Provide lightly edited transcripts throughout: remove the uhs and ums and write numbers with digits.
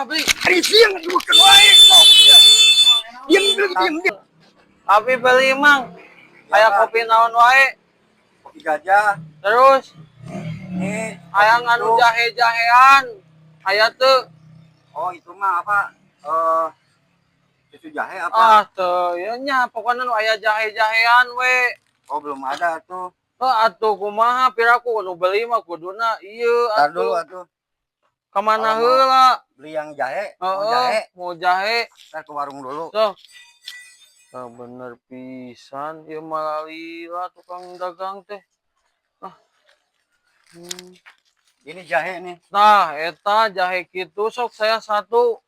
ah beli. Ari siang dibukeun wae sok. Diam diam diam diam. Abi beli, Mang. Aya Ya. Kopi naon wae. Kopi gajah. Terus Nih. aya anu itu. Jahe-jahean. Aya teu? Oh, itu mah apa? Eh, susu jahe apa? Ah, teu ya nya, pokoknya nu aya jahe-jahean we. Oh, belum ada tuh. Oh, atuh kumaha, piraku nu beli mah kuduna ieu. Ntar dulu atuh. atuh. Kamana Kalau mau heula? beli yang jahe, mau Heeh, jahe, mau jahe. Ntar ke warung dulu. Sok. Tah, bener pisan ieu mah, lila tukang dagang teh. Ah. Ini jahe nih. Nah, eta jahe kitu, sok saya satu.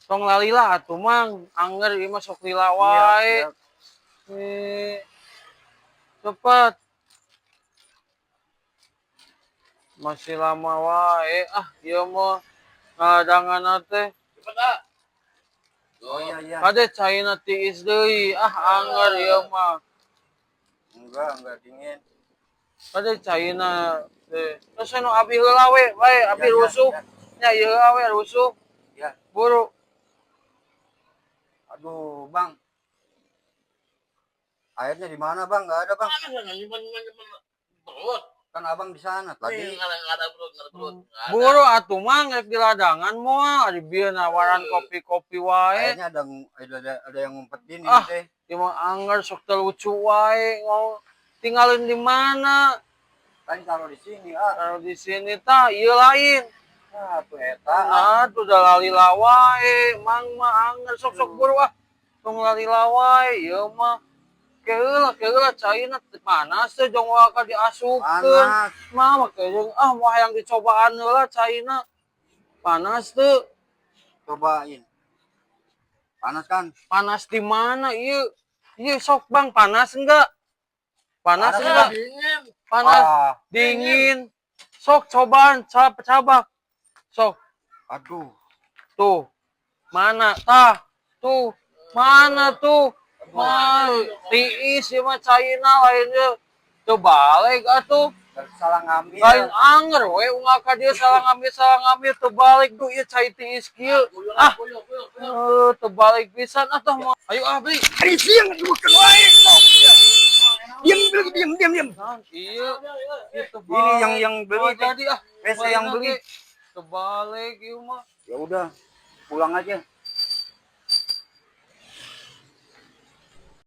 Tong lalila atuh, Mang, anger ieu mah, sok lila wae. Iya, Eh, cepat. Masih lama wae. Ah, ieu mah ngadagangan teh. Cepet ah. Oh iya. Kade caina tiis deui. Ah, anger ieu mah. Enggak dingin. Kade caina teh. Terus anu abi heula we, bae abi Ya, ya, rusuh. ya. Nya ieu heula we rusuh. Ya. Buru. Aduh, Bang. Airnya di mana, Bang? Enggak ada, Bang. Mana sana nyimpan nyimpan nyimpan perut. Kan Abang di sana Nih, tadi. nggak ada perut, nggak ada perut. Nggak ada. Buru atuh, Mang, rek di ladangan moal ari bieu nawaran kopi-kopi wae. Airnya ada yang ngumpetin ini Ah. teh. Ieu mah anger, sok teu lucu wae. Ngomong tinggalin di mana? Kan taruh di sini, ah. Taruh di sini tah, ieu lain. Nah, tuh eta. Ah. Nah, tuh udah lalila wae, Mang mah anger, sok sok buru ah. Tong lalila wae, ieu mah. Keula keula caina panas teh, jong waka diasupkeun. Panas. Mah make jeung ah wah yang dicobaan heula caina. Panas teu? Cobain. Panas kan? Panas di mana ieu? Ieu sok, Bang, panas enggak? Panas Panas. enggak? Dingin. Panas, Ah, dingin. Sok cobaan, cap cabak. Sok. Aduh. Tuh. Mana? Tah. Tuh. Mana tuh? Mah, tiis ieu mah caina lainnya. Tuh balik atuh. Salah ngambil. Lain anger we unggal ka dieu salah ngambil, teu balik tuh ieu cai tiis kieu. Ah, Kuyuk, kuyuk, kuyuk. eh, teu balik pisan atuh mah. Ayo ah beli. Ari siang dibukeun wae sok. Diam diam diam diam diam. Nah, iya. Ieu teu Ini yang balik. yang beli Oh, teh. jadi ah. Saya yang beli. Teu balik ieu mah. Ya udah, pulang aja.